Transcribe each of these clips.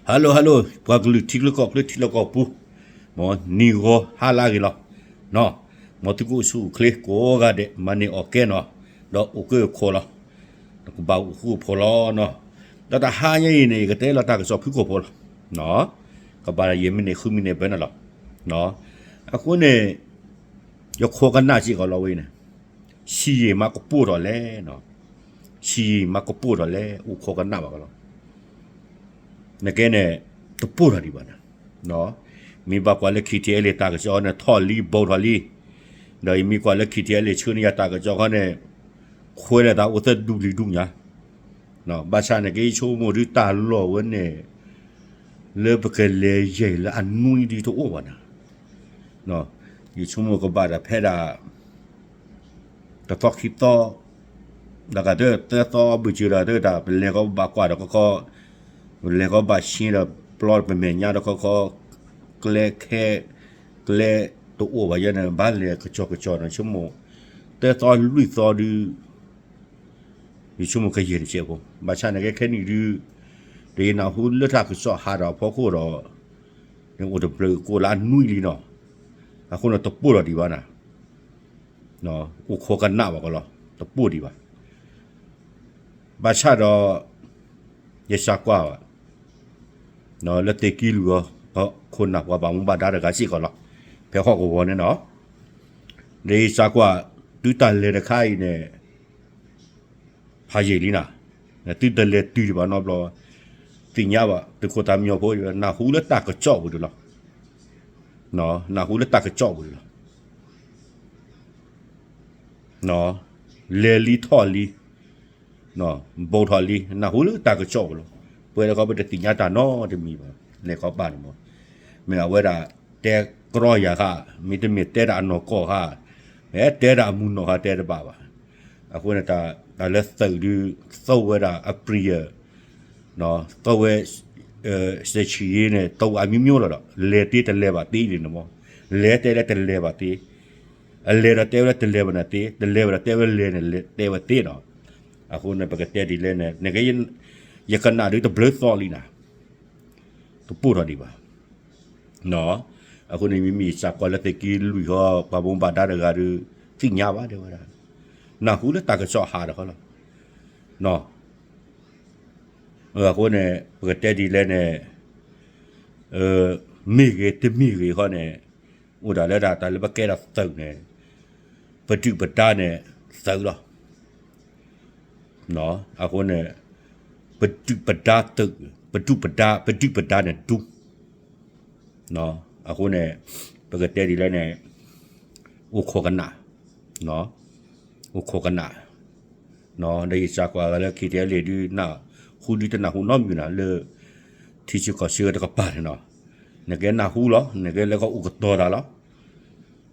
Hello hello ပှၤကလုာ်ထံချၢကီၢ်ချၢထံလီၢ်ကီၢ်ပူၤ, မ်နံၤဂီၤဟါလၢအဂ့ၤလီၤ. မ်သုကအိၣ်ဆူၣ်အိၣ်ချ့ကိးဂၤဒဲး မၤန့ၢ်အီၣ်ကဲနီၤ, ဒီးအိၣ်ကၢအိၣ်ခိးလီၤ. ကဘၣ်အိၣ်ဃူအိၣ်ဖိးလီၤ. ဒီးတဟါညါအံၤန့ၣ် ယကတဲလီၤတၢ်ကစီၣ်ဖုၣ်ကိာ်ဖိးလီၤ. ကဘၣ်ယဲၢ်မံးနံးဃုမံးနံးဘၣ်န့ၣ်လီၤ. အဃိန့ၣ် ယခိးကနၣ်စ့ၢ်ကီးလီၤဝဲအံၤန့ၣ်, ဆံးယံာ်မးကပိၢ်ထီၣ်လဲၣ်, ဆံးယံာ်မးကပိၢ်ထီၣ်လဲၣ် အိၣ်ခိးကနၣ်ဘၣ်ကလီၤ. နကဲန့ၣ် တပိၢ်ထီၣ်ဒံးဘၣ်န့ၣ်, မ့ၢ်ဘၣ်ကွၢ်လၢ ခံထံအဲလ့ၣ် တၢ်ကစီၣ်န့ၣ် ထီၣ်လံဘီထီၣ်လံ, ဒီးယမ့ၢ်ကွၢ်လၢ ခံထံအဲလ့ၣ် ဆှၢန့ၢ်ယၤတၢ်ကစီၣ်ခီန့ၣ် ခွဲးလၢသးအိၣ်သၢဒူၣ်လွံၢ်ဒူၣ်ညါ, ဘၣ်ဆၣ်န့ၣ်က့ယဆိကမိၣ်ဒုးတၢ်လီၢ်ဝဲန့ၣ် လၢပကလဲၤယံာ်လၢအနွံဒုးတအိၣ်ဘၣ်န့ၣ်, ယဆိကမိၣ်ကဘၣ်ဒီးဖဲဒၣ် တသီခံသီ, ဒီးကတၢၢ်သၢသီဘုၣ်စၢၤဒီးတၢ် ပလဲၤကီးဘၣ်ကွၢ်ဒီးခီခီ, ပလဲၤကီးဘၣ်ဆ့ဒီးပျီပမဲာ်ညါဒီးခီခီ, ကျဲခဲ, ကျဲတအိၣ်ဘၣ်ယဲန့ၣ် ဘၣ်လဲၤကစီၣ်ကစီၣ်န့ၣ် ဆိကမိၣ် တၢသီလွံၢ်သီဒုး ယဆိကမိၣ်ကယဲၢ်တစဲးဖိ, ဘၣ်ဆၣ်န့ၣ်ကဲခဲနံၣ်ဒုး ဒီးယနၢ်ဟူလၢတၢ်ကစီၣ်ဟးထီၣ်အဖီခိၣ်ဒီး န့ၣ်အိၣ်တဘျုးကိးလၢအနွံလံနီၤ, အဃိန့ၣ်တပိၢ်ထီၣ်ဒံးဘၣ်န့ၣ်, အိၣ်ခိးကနၣ်ဘၣ်ကလီၤ, တပိၢ်ဒံးဘၣ်. ဘၣ်ဆၣ်ဒီး ယစးကွၢ်ဘၣ် လၢသုးက့လွံၢ်အီၤ ခိၣ်နၢ်ပှၤဘၣ်မူဘၣ်ဒါတဂၤစ့ၢ်ကီးလီၤ, ဖဲဟီၣ်ကဝီၤန့ၣ်နီၤ, ဒီးယစးကွၢ် တုၤတၢ်လဲၤတခါအံၤန့ၣ် ဖးယံာ်လံနၤ, သုတလဲၤတုၤဒံးဘၣ်နီတဘျီ, သ့ၣ်ညါဘၣ် သုးခိၣ်သးမံညီဖိ နၢ်ဟူလၢတၢ်ကစီၣ်ပူၤဒံးလီၤ, နၢ်ဟူလၢတၢ်ကစီၣ်ပူၤဒံးလီၤ. လဲၤလံထီၣ်လံ, ဘီထီၣ်လံ နၢ်ဟူလၢတၢ်ကစီၣ်ပူၤလီၤ. ပဝဲဒၣ်ခီပတသ့ၣ်ညါတၢ် နီတမံၤဘၣ်, လဲၤခီပာ်န့ၣ်မး, မ့ၢ်အဝဲဒၣ်တဲကြီယၤဃၣ်, မ့တမ့ၢ်တဲဒၣ်အနီၢ်ကီၢ်ဃၣ်, မ့ၢ်တဲဒၣ်အမုၢ်နီၢ်ဃၣ်တဲတဘၣ်ဘၣ်. အဃိန့ၣ် တၢ်လၢသုးဒုး သီဝဲဒၣ်အပျံၤယၢ် သီဝဲ စဲးဆံးယ့န့ၣ် သီဝဲအမျိုးမျိုးလီၤဒီး လဲၤတ့တလဲၤဘၣ်တ့န့ၣ်မး, လဲၤတဲလၢတလဲၤဘၣ်တ့, အလဲၤဒီးတဲဝဲလၢတလဲၤဘၣ်န့ၣ်တ့, တလဲၤဘၣ်ဒီးတဲဝဲလဲၤန့ၣ် တဲဝဲတ့နီၤ. အဃိန့ၣ် ပကတဲဒ်လဲၣ်န့ၣ် နက ယကနၣ်ဒုးတဘျုးသီလံနၤ, တပိၢ်ထီၣ်ဒံးဘၣ်. အဃိန့ၣ် မ့မ့ၢ်စးကွၢ်လၢသုးက့လွံၢ်ဃီ ပှၤဘၣ်မူဘၣ်ဒါတဂၤဒီး သ့ၣ်ညါဘၣ်တဲဝဲဒၣ်, နၢ်ဟူလၢတၢ်ကစီၣ်ဟးဒီးဃီလီၤ. အဃိန့ၣ် ပကတဲဒ်လဲၣ်န့ၣ် မ့ၢ်ဂ့ၤတမ့ၢ်ဂ့ၤဃီန့ၣ် အိၣ်ဒၣ်လၢဒၣ်တၢ်လၢပကဲထီၣ်သုးန့ၣ် ပဒုၣ်ပဒါန့ၣ်သုးလီၤ. အဃိန့ၣ် ပဒုၣ်ပဒါသုး, ပဒုၣ်ပဒါ, ပဒုၣ်ပဒါန့ၣ်ဒူ အဃိန့ၣ် ပကတဲဒ်လဲၣ်န့ၣ် အိၣ်ခိးကနၣ်, အိၣ်ခိးကနၣ်, ဒီးယစးကွၢ်လၢ ခံထံအဲလ့ၣ် ဒုးနၢ်ဟူဒုးတနၢ်ဟူနီတမံၤနၤလၢ ထံဆၢကီၢ်ဆၢတကပၤန့ၣ်နီၤ, နကဲနၢ်ဟူလီၤ, နကဲလၢကအိၣ်ကတီၤတၢ်လီၤ.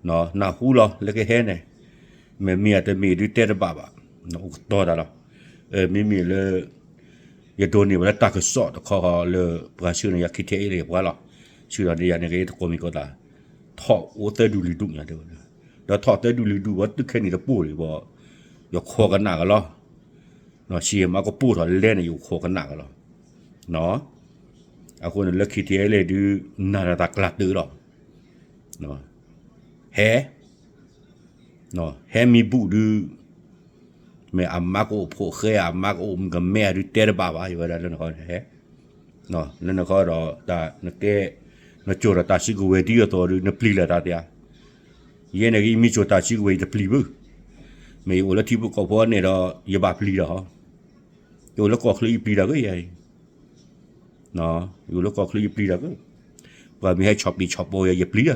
နၢ်ဟူလီၤလၢကဟဲန့ၣ် မ့မ့ၢ်အတမ့ၢ်ဒုးတဲတဘၣ်ဘၣ်, အိၣ်ကတီၤတၢ်လီၤ. မ့မ့ၢ်လၢ ယဒိးန့ၢ်ဘၣ်လၢတၢ်ကစီၣ်တခီဃီလၢ ပှၤဆှၢန့ၢ်ယၤ ခံထံအဲလ့ၣ် ပှၤလီၤ. ဆှၢဒီးန့ၢ်ယၤန့ၣ်က့ၤတကိးမံၤကိးသး, ထီၣ်အိၣ်သၢဒူၣ်လွံၢ်ဒူၣ်ညါတဲဝဲ, ဒီးထီၣ်သၢဒူၣ်လွံၢ်ဒူၣ်ဝဲ တုၤခဲနံၣ်တပိၢ်လံဘၣ်, ယခိးကနၣ်ကလီၤ. ဆံးယံာ်မးကပိၢ်ထီၣ်လဲၣ်န့ၣ် ယခိးကနၣ်ကလီၤ. အဃိန့ၣ်လၢ ခံထံအဲလ့ၣ် ဒုးနၢ်တၢ်ကျါတၢၢ်လီၤ. ဟဲ ဟဲမံၤဘူၣ်ဒုး မ့ၢ်အမါကအိၣ်ဖိးဃဲ အမါကအိၣ်မုၣ်ကမဲဒုးတဲတဘၣ်ဘၣ် ယဝဲဒၣ်လၢနခီန့ၣ် ဟဲ လၢနခီဒီး တၢ်နကဲ နကၠိၣ်ဒီးတၢ်စုကဝဲၤဒ်အသိးဒုး နပျံၤလၢၤတၢ်သ့ဧါ. ယဲန့ၣ်ဂ့ၤ ယမ့ၢ်ကၠိၣ်တၢ်စုကဝဲၤ ယတပျံၤဘၣ်. မ့ၢ်ယအိၣ်လၢထံဖိကီၢ်ဖိန့ၣ်ဒီး ယဘၣ်ပျံၤဒီး ယအိၣ်လၢကီၢ်ချၢယပျံၤတၢ်က့ၤယၤအံၤ ယအိၣ်လၢကီၢ်ချၢယပျံၤတၢ်က့ၤ, ပှၤမ့ၢ်ဟဲဆီၣ်ပံၤဆီၣ်ပီၤယၤ ယပျံၤတၢ်လီၤ.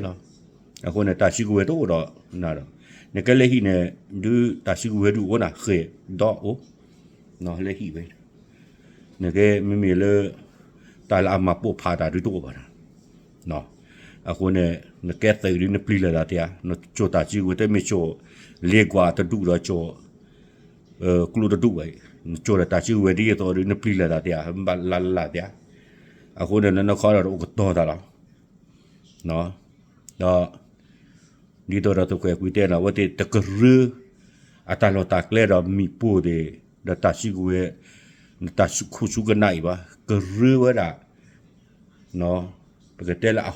အဃိန့ၣ် တၢ်စုကဝဲၤတအိၣ်ဒီး နၤဒီး နကဲလၢဟံၣ်န့ၣ် ဒုးတၢ်စုကဝဲၤဒုးအိၣ်နၤ ဃဲၤဒီးအိၣ် လၢဟံၣ်ဝဲ နကဲမ့မ့ၢ်လၢ တၢ်လၢအမၤပိာ်ဖးတၢ်ဒုးတအိၣ်ဘၣ်နၤ. အဃိန့ၣ် နကဲသုးဒုးနပျံၤလၢၤတၢ်သ့ဧါ, နကၠိၣ်တၢ်စုကဝဲၤ တမ့ၢ်ကၠိၣ် လ့ကွၢ်တဒူၣ်ဒီးကၠိၣ် ကျိတဒူၣ်ဘၣ်, နကၠိၣ်ဒီးတၢ်စုကဝဲၤဒ်သိးဒုး နပျံၤလၢၤတၢ်သ့ဧါ, ဘၣ်လၢ်လၢ်သ့ဧါ. အဃိန့ၣ် လၢနခီဒီးအိၣ်ကတီၤတၢ်လီၤ. ဒီး ဒ်သိးဒီးသုးခွဲးကွံာ်တဲန့ၣ် အဝဲသ့ၣ်တကရၢ အတၢ်လီၢ်တၢ်ကျဲဒီးမံၤပိၢ်သ့ၣ် ဒီးတၢ်စုကဝဲၤ တၢ်ခိၣ်ဆူကနၣ်အံၤဘၣ်, ကရၢဝဲဒၣ် ပကတဲလၢ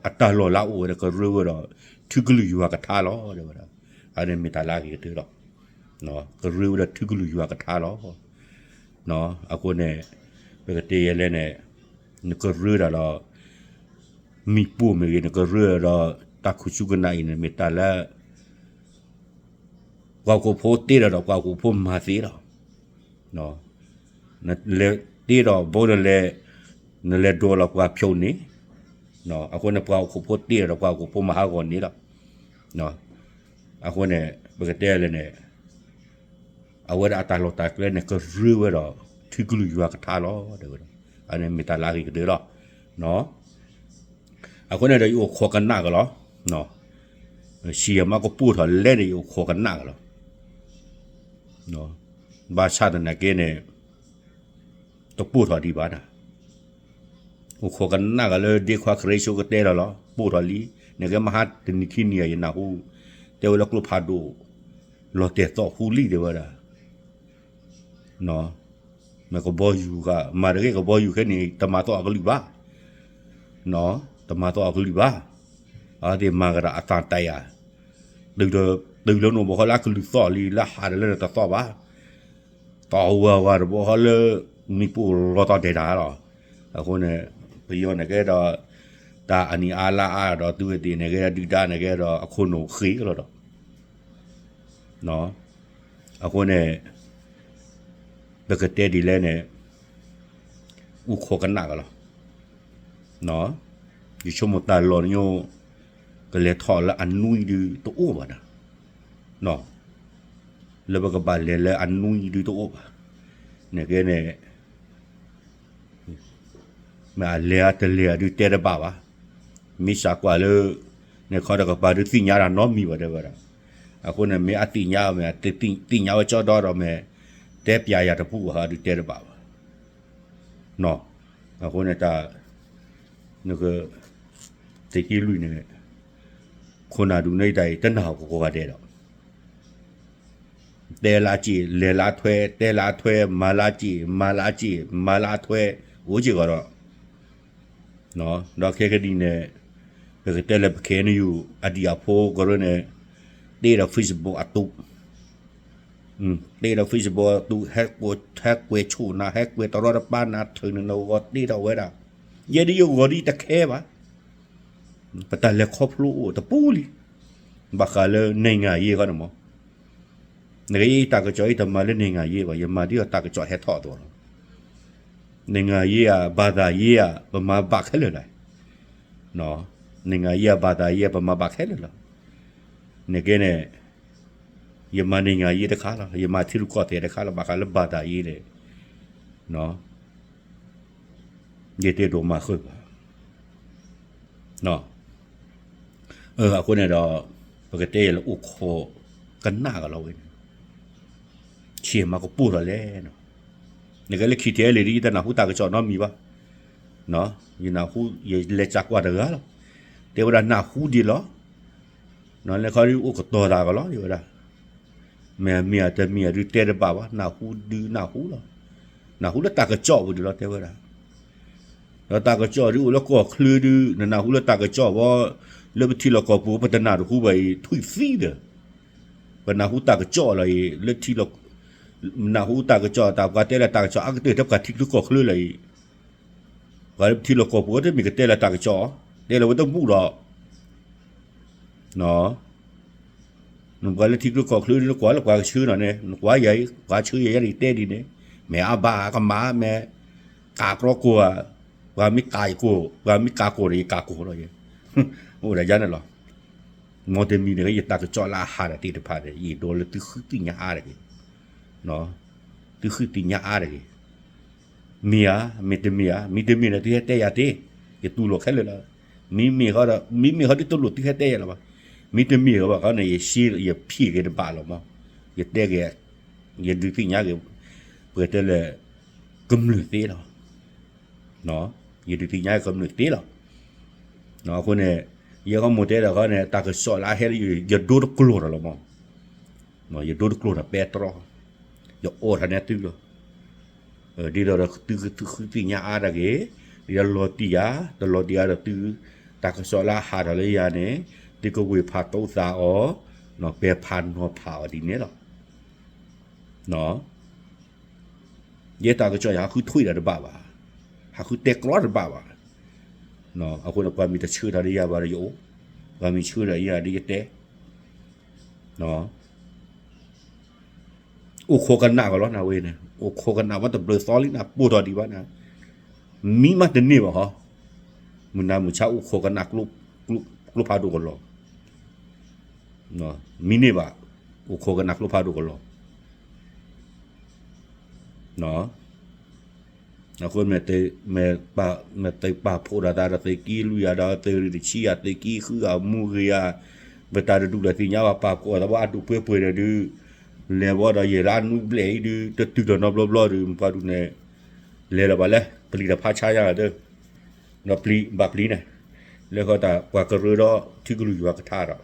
အတၢ်လီၢ်လၢအအိၣ်ဝဲဒီး ကရၢဝဲဒီး ထံကလုာ်ယွၤကထါလီၤ တဲဝဲဒၣ်. အန့ၣ်မ့ၢ်တၢ်လၢအဂ့ၤကတၢၢ်လီၤ. ကရၢဝဲဒီးထံကလုာ်ယွၤကထါလီၤ. အဃိန့ၣ် ပကတဲယဲလဲၣ်န့ၣ် နကရၢတၢ်ဒီး မံၤပိၢ်မ့ၢ်ဂ့ၤ နကရၢဒီး တၢ်ခူၣ်ဆူကနၣ်အံၤန့ၣ် မ့ၢ်တၢ်လၢ ပှၤဟီၣ်ခိၣ်ဖိတ့ဒီး ဒီးပှၤဟီၣ်ခိၣ်ဖိမၤသ့လီၤ. နလဲၤတ့ဒီးဘိနလဲၤ, နလဲၤဒိးလီၤပှၤဖျိးန့ၣ်, အဃိန့ၣ် ပှၤဟီၣ်ခိၣ်ဖိတ့ဒီး ပှၤဟီၣ်ခိၣ်ဖိမၤဟးဂီၤန့ၣ်လီၤ. အဃိန့ၣ် ပကတဲလဲၣ်န့ၣ် အဝဲဒၣ်အတၢ်လီၢ်တၢ်ကျဲန့ၣ် ကရၢဝဲဒီး ထံကလုာ်ယွၤကထါလီၤ တဲဝဲဒၣ်. အန့ၣ်မ့ၢ်တၢ်လၢအဂ့ၤကတၢၢ်လီၤ. အဃိန့ၣ်ဒီး ယအိၣ်ခိးကနၣ်ကလီၤ. ဆံးယၤမးကပိၢ်ထီၣ်လဲၣ်န့ၣ် ယအိၣ်ခိးကနၣ်ကလီၤ. ဘၣ်ဆၣ်သနာ်က့န့ၣ် တပိၢ်ထီၣ်ဒံးဘၣ်နၤ. အိၣ်ခိးကနၣ်ကလၢဒ့ခွါခရံာ်ဆိကတဲလီၤလီၤ ပိၢ်ထီၣ်လံ. နကဲမဟါတနံၤခံနံၤအံၤ ယနၢ်ဟူ တဲဝဲလၢကျိဖးဒိၣ် လီၤတဲာ်သီၣ်ဟူလံ တဲဝဲဒၣ်. မ့ၢ်ကဘီယူၤဃာ် မၤတဂ့ၤ ကဘီယူၤခဲန့ၣ် တမၤသီၣ်အကလုၢ်ဘၣ်. တမၤသီၣ်အကလုၢ်ဘၣ်. အဝဲသ့ၣ်မၤကဒီးအသၣ်တၢ်ယၤ, တုၤလၢနအိၣ်ဘၣ်ဃီလၢအကလုၢ်သီၣ်လံ လၢဟးဒီးလၢနတသီၣ်ဘၣ်. သီၣ်ဝါဝါတဘီဃီလၢ မံၤပိၢ်လီၤတီၤဒဲးတၢ်လီၤ. အဃိန့ၣ် ပယီၤန့ၣ်ကဲဒီး တၢ်အနံၣ်အါလါအါဒီး သုဝဲသ့ၣ်န့ၣ်ကဲဒုၣ်ဒါန့ၣ်ကဲဒီး အခိၣ်နူာ်ဃ့ကလီၤဒီး အဃိန့ၣ် ပကတဲဒ်လဲၣ်န့ၣ် အိၣ်ခိးကနၣ်ကလီၤ. ယဆိကမိၣ်တၢ်လီၢ်နညိ ကလဲၤထီၣ်လၢအနွံဒုတအိၣ်ဘၣ်နၤ. လၢပကဘၣ်လဲၤလၢအနွံဒုတအိၣ်ဘၣ်. နကဲန့ၣ် မ့ၢ်အလဲၤအတလဲၤအဒုးတဲတဘၣ်ဘၣ်. မ့ၢ်စးကွၢ်လၢ န့ၣ်ခီတကပၤဒုးသ့ၣ်ညါတၢ်နီတမံၤဘၣ်တဲဝဲဒၣ်. အဃိန့ၣ် မ့ၢ်အသ့ၣ်ညါမ့ၢ် သ့ၣ်ညါဝဲကၠီဒီဒီးမ့ၢ် တဲပျးယၤတပူၤဘၣ်ဃီဒုးတဲတဘၣ်ဘၣ်. အဃိန့ၣ်တၢ် နက သုးက့လွံၢ်န့ၣ် ခိၣ်နၢ်ဒူၣ်န့ၣ်တၢ်အံၤ တနၢ်ဟူကိးဂၤဒဲးဒီး တဲလၢအစ့ၣ် လဲၤလၢအထွဲ တဲလၢအထွဲ မၤလၢအစ့ၣ် မၤလၢအစ့ၣ် မၤလၢအထွဲ အိၣ်စ့ၢ်ကီးဒီး ဒီးခဲကနံၣ်န့ၣ် ပကတဲလၢပခဲအံၤန့ၣ် အဒံၣ်အဖိကရၢန့ၣ် တ့ဒီး Facebook အတူး တ့ဒီး Facebook အတူး ဟဲကွဲးဆိၣ်နၤ ဟဲကွဲးတရီတပါနၤ ထုးနဂီၤတ့ထီၣ်ဝဲဒၣ်. ယဲဒ်ယဂီၤဒ်တခဲဘၣ်. ပတၢ်လဲၤခီဖျိအိၣ်တပူၤလံ. ဘၣ်ဃးလၢ နိုင်ငံရေး ခီန့ၣ်မး နကဲယတၢ်ကစီၣ်အံၤတမၤလၢ နိုင်ငံရေး ဘၣ် ယမၤဒ်အတၢ်ကစီၣ်ဟဲထီၣ်အသိးလီၤ. နိုင်ငံရေး ဧါ ဘာသာရေး ဧါ ပမၤဘၣ်ခဲလၢာ်လီၤ. နိုင်ငံရေး ဘာသာရေး ပမၤဘၣ်ခဲလၢာ်လီၤ. နကဲန့ၣ် ယမၤ နိုင်ငံရေး တခါလီၤ ယမၤထံရူၢ်ကီၢ်သဲးတခါလီၤ ဘၣ်ဃးလၢ ဘာသာရေး န့ၣ် ယတအဲၣ်ဒိးမၤဃုာ်ဘၣ်. အဃိန့ၣ်ဒီး ပကတဲယဲလၢအိၣ်ခိးကနၣ်ကလီၤဝဲန့ၣ် ဆံးမးကပိၢ်ထီၣ်လဲၣ်. နကဲလၢ KTLA ဒ်ယတနၢ်ဟူတၢ်ကစီၣ်နီတမံၤဘၣ်. ယနၢ်ဟူ ယလဲၤစးကွၢ်တဂၤလီၤ. တဲဝဲဒၣ်နၢ်ဟူဒံးလီၤ. လၢခီဒ်အိၣ်ကတီၤသးကလီၤ တဲဝဲဒၣ်. မ့ၢ်မ့ၢ်ဧါတမ့ၢ်ဧါဒုးတဲတဘၣ်ဘၣ် နၢ်ဟူဒုးနၢ်ဟူလီၤ. နၢ်ဟူလၢတၢ်ကစီၣ်ပူၤဒံးလီၤ တဲဝဲဒၣ်. ဒီးတၢ်ကစီၣ်ဒ်အိၣ်လၢကီၢ်ချၢဒုး နနၢ်ဟူလၢတၢ်ကစီၣ်ဘၣ် လၢပထံလီၢ်ကီၢ်ပူၤ ပတနၢ်တဟူဘၣ်အံၤ ထွံၣ်သံဒီး ပနၢ်ဟူတၢ်ကစီၣ်လီၤအံၤ လၢထံလီၢ် နၢ်ဟူတၢ်ကစီၣ် တၢ်ပှၤတဲလၢတၢ်ကစီၣ်အါကတၢၢ် ထဲပှၤထံချၢကီၢ်ချၢလီၤအံၤ ပှၤလၢပထံလီၢ်ကီၢ်ပူၤတမ့ၢ်ကတဲလၢတၢ်ကစီၣ် တဲလၢဝဲတဘူၣ်ဒီး နပှၤလၢထံချၢကီၢ်ချၢ နကွၢ်လၢပှၤကဆှၢနၤန့ၣ် နကွၢ်ယၤအံၤ ပှၤဆှၢယၤယၤန့ၣ်တဲဒ်န့ၣ် မ့ၢ်အဘၣ်ကမၣ် မ့ၢ်ကးကြီကိၢ်ဧါ ပှၤမ့ၢ်ကးယကိၢ် ပှၤမ့ၢ်ကးကိၢ်ဒီးယကးကိၢ်လီၤယဲ အိၣ်ဒၣ်ယၤန့ၣ်လီၤ. မ်တမံၤန့ၣ် ယတၢ်ကစီၣ်လၢအဟးဒီးသ့ၣ်တဖၣ်န့ၣ် ယအဲၣ်ဒိးလၢသုဃုသ့ၣ်ညါအါတဂ့ၤ သုဃုသ့ၣ်ညါအါတဂ့ၤ. မ့ၢ်ဧါ မ့ၢ်တမ့ၢ်ဧါ မ့ၢ်တမ့ၢ်န့ၣ် သုဟဲတဲယၤသ့, ယတူၢ်လိာ်ခဲလၢာ်လီၤ. မ့မ့ၢ်ဃီဒီး မ့မ့ၢ်ဃီဒ်တလိၣ်သုဟဲတဲယၤလၢၤဘၣ်. မ့တမ့ၢ်ဃီဘၣ်ဃီန့ၣ် ယရှဲ ယဖံးက့ၤတဘၣ်လီၤမး. ယတဲက့ၤ ယဒုးသ့ၣ်ညါက့ၤ ပကတဲလၢ ကမျၢၢ်သ့လီၤ. ယဒုးသ့ၣ်ညါကမျၢၢ်သ့လီၤ. အဃိန့ၣ် ယဲဃီမိၢ်တဲဒီးဃီန့ၣ် တၢ်ကစီၣ်လၢအဟဲလၢ ယဒိတကျိၤဒီးလီၤမး. ယဒိတကျိၤဒီးပဲတြီ, ယအိးထီၣ်န့ၢ်သုလီၤ. ဒ်သိးဒီးသုသုဃုသ့ၣ်ညါအါတဂ့ၤ, ယလီၤတံၢ်ယၤ, တလီၤတံၢ်ယၤဒီးသု, တၢ်ကစီၣ်လၢအဟးထီၣ်လၢယၤန့ၣ်, သုကဝ့ၢ်ဖးတိသးအီၤ, ပဲၤဖးနီၤဖးအီၤဒ်န့ၣ်လီၤ. ယဲတၢ်ကစီၣ်ယၤ ဟးဃုထွံၣ်တၢ်တဘၣ်ဘၣ်, ဟးဃုတဲကျီတဘၣ်ဘၣ်. အဃိန့ၣ် ပှၤမ့ၢ်တဆှၢတၢ်လၢယၤဘၣ်ဒီးယအိၣ်, ပှၤမ့ၢ်ဆှၢတၢ်ယၤဒီးယတဲ အိၣ်ခိးကနၣ်ကလီၤနၤဝဲန့ၣ်, အိၣ်ခိးကနၣ်ဝဲတဘျုးသီလံနၤ ပိၢ်ထီၣ်ဒံးဘၣ်နၤ, မံမးတန့ၢ်ဘၣ်ဟီ, မုၢ်နၤမုၢ်ဆါအိၣ်ခိးကနၣ် ကျိဖးဒိၣ်ကလီၤ, မံန့ၢ်ဘၣ်, အိၣ်ခိးကနၣ်ကျိဖးဒိၣ်ကလီၤ. အဃိ မ့ၢ်သုးပာ်ဖှိၣ်ဒီးသးဒီးသုးက့လွံၢ်ယၤဒီးသုးရ့ၣ်တဆံယၤ သုးက့ဃုဂၤမူဂ့ၤယၤ, ပတၢ်တဒူၣ်လၢသ့ၣ်ညါဘၣ် ပာ်ဖှိၣ်အီၤသးဘၣ်အဒူၣ်ပှဲၤပှဲၤဒီးဒုး, လဲၤဘီဒီးယဲၢ်လါနွံဘျဲၣ်အံၤဒုး တတုၤထီၣ်နီတဘျီဘျီဒုး မပှၤဒုးနဲၣ်, လဲၤလၢၤဘၣ်လဲၣ် ပျံၤတၢ်ဖးဆါညါဒီး ဒီးပျံၤဘၣ်ပျံၤန့ၣ်, လၢဃီတၢ်ပှၤကရၢဒီးထံကလုာ်ယွၤကထါဒီး,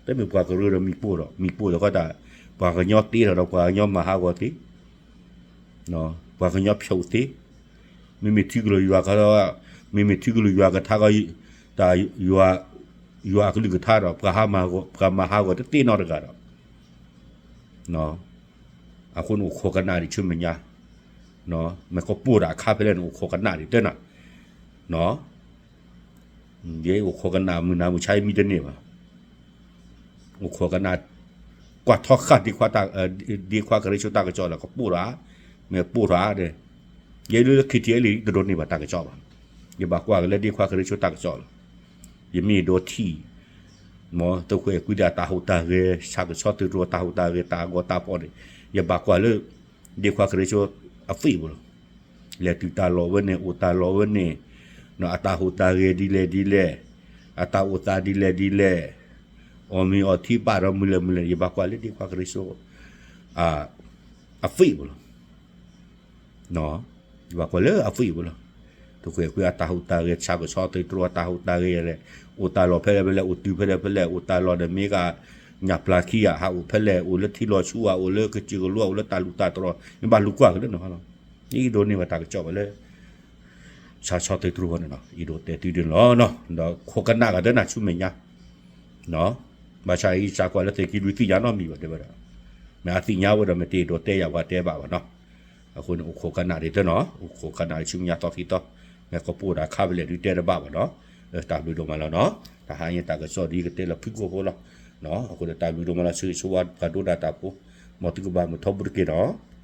တမ့ၢ်ပှၤကရၢဒီးမံၤပိၢ်ဒီး မံၤပိၢ်ဒီးဃီတၢ်, ပှၤကညီတ့ထီၣ်ဒီးပှၤကညီမၤဟးဂီၤသ့, ပှၤကညီဖျိးသ့, မ့မ့ၢ်ထံကလုာ်ယွၤကထါ, မ့မ့ၢ်ထံကလုာ်ယွၤကထါ, တၢ်, ယွၤအကလုၢ်ကထါဒီး ပှၤမၤဟးဂီၤတသ့နီတဂၤဒီး အဃိန့ၣ်အိၣ်ခိးကနၣ်ဒံးဆူမဲာ်ညါ, မ့ၢ်ကပိၢ်တၢ်အခါဖဲလဲၣ်န့ၣ်အိၣ်ခိးကနၣ်ဒံးတနီၤ, ယအိၣ်ခိးကနၣ်မုၢ်နၤမုၢ်ဆါယမံတန့ၢ်ဘၣ်, အိၣ်ခိးကနၣ်, ကွၢ်ထီဃာ်ဒ့ခွါ, ဒ့ခွါကရ့ဆိတၢ်ကစီၣ်လၢကပိၢ်ထီၣ်ဧါ, မ့ၢ်ပိၢ်ထီၣ်ဧါဒီး, ယဲလၢ KTLA တဒိးန့ၢ်ဘၣ်တၢ်ကစီၣ်ဘၣ်, ယဘၣ်ကွၢ်က့ၤလၢဒ့ခွါကရ့ဆိတၢ်ကစီၣ်လီၤ, ယမ့ၢ်ဒိးထံၣ် မ်သုးခိၣ်အဲၣ်ကွံဒီးအတၢ်ဟူးတၢ်ဂဲၤ ဆၣ်ကဆီသုးတြိၤတၢ်ဟူးတၢ်ဂဲၤ တၢ်အဂီၤတၢ်ဖီၣ်န့ၣ်, ယဘၣ်ကွၢ်လၢ ဒ့ခွါကရ့ဆိအ Facebook လီၤ, လဲၤတုၤတၢ်လီၢ်ဝဲန့ၣ် အိၣ်တၢ်လီၢ်ဝဲန့ၣ်, အတၢ်ဟူးတၢ်ဂဲၤဒ်လဲၣ်ဒ်လဲၣ်, အတၢ်အိၣ်သးဒ်လဲၣ်ဒ်လဲၣ်, အီၣ်မ့ၤအီထံဘၣ်ဒီးမုၢ်လဲၣ်မုၢ်လဲၣ် ယဘၣ်ကွၢ်လၢဒ့ခွါကရ့ဆိ အ Facebook လီၤ. ယဘၣ်ကွၢ်လၢအ Facebook လီၤ. သုးခိၣ်အဲၣ်ကွံအတၢ်ဟူးတၢ်ဂဲၤ ဆၣ်ကဆီသုးတြိၤအတၢ်ဟူးတၢ်ဂဲၤလဲၣ်, အိၣ်တၢ်လီၢ်ဖဲလဲၣ်ဖဲလဲၣ်, အိၣ်တုၤဖဲလဲၣ်ဖဲလဲၣ်, အိၣ်တၢ်လီၢ်ဒီးမ့ၢ်ဂ့ၤ ညၣ်ပျၢ်ခံဂၤ ဟးအိၣ်ဖဲလဲၣ်, အိၣ်လၢထံလီၤဆူဧါ, အိၣ်လၢကစၢၢ်ကလိဧါ, အိၣ်လၢတၢ်လူၢ်တၢ်တြီၤ, မ့ၢ်ဘၣ်လူၤကွၢ်က့ၤလၢနဟီလီၤ. ယဒိးန့ၢ်ဘၣ်တၢ်ကစီၣ်ဘၣ်လၢ ဆၣ်ဆီသုးတြိၤန့ၣ်လီၤ. ယဒိးတဲသုဒ်န့ၣ်လီၤ. ဒီးခိးကနၣ်ဂၤဒၢနၤဆူမဲာ်ညါ ဘၣ်ဆၣ်အံၤ စးကွၢ်လၢသုးက့လွံၢ်သ့ၣ်ညါနီတမံၤဘၣ် တဲဝဲဒၣ်, မ့ၢ်အသ့ၣ်ညါဝဲဒီး မ့ၢ်တအဲၣ်ဒိးတဲယၤ ပှၤတဲဘၣ်ဘၣ်နီၤ. အဃိန့ၣ် အိၣ်ခိးကနၣ်ဒံးတနီၤ, အိၣ်ခိးကနၣ်ဒံးဆူမဲာ်ညါသီခံသီ, မ့ၢ်ကပိၢ်တၢ်ခါဖဲလဲၣ်ဒုးတဲတဘၣ်ဘၣ်နီၤ. တၢ်ဘျုးဒိၣ်မးလီၤနီၤ. တၢ်ဟါညါတၢ်ကစီၣ်ဒ်ကတဲလၢဖုကိၣ်ဖိလီၤ. အဃိန့ၣ် တၢ်ဘျုးဒိၣ်မးလီၤ. ဆၢဂ့ၤဆၢဝါပှၤဒိကနၣ်တၢ်ဖိ, မ်သုကဘၣ်မုာ်ထီဘိတက့ၢ်နီၤ.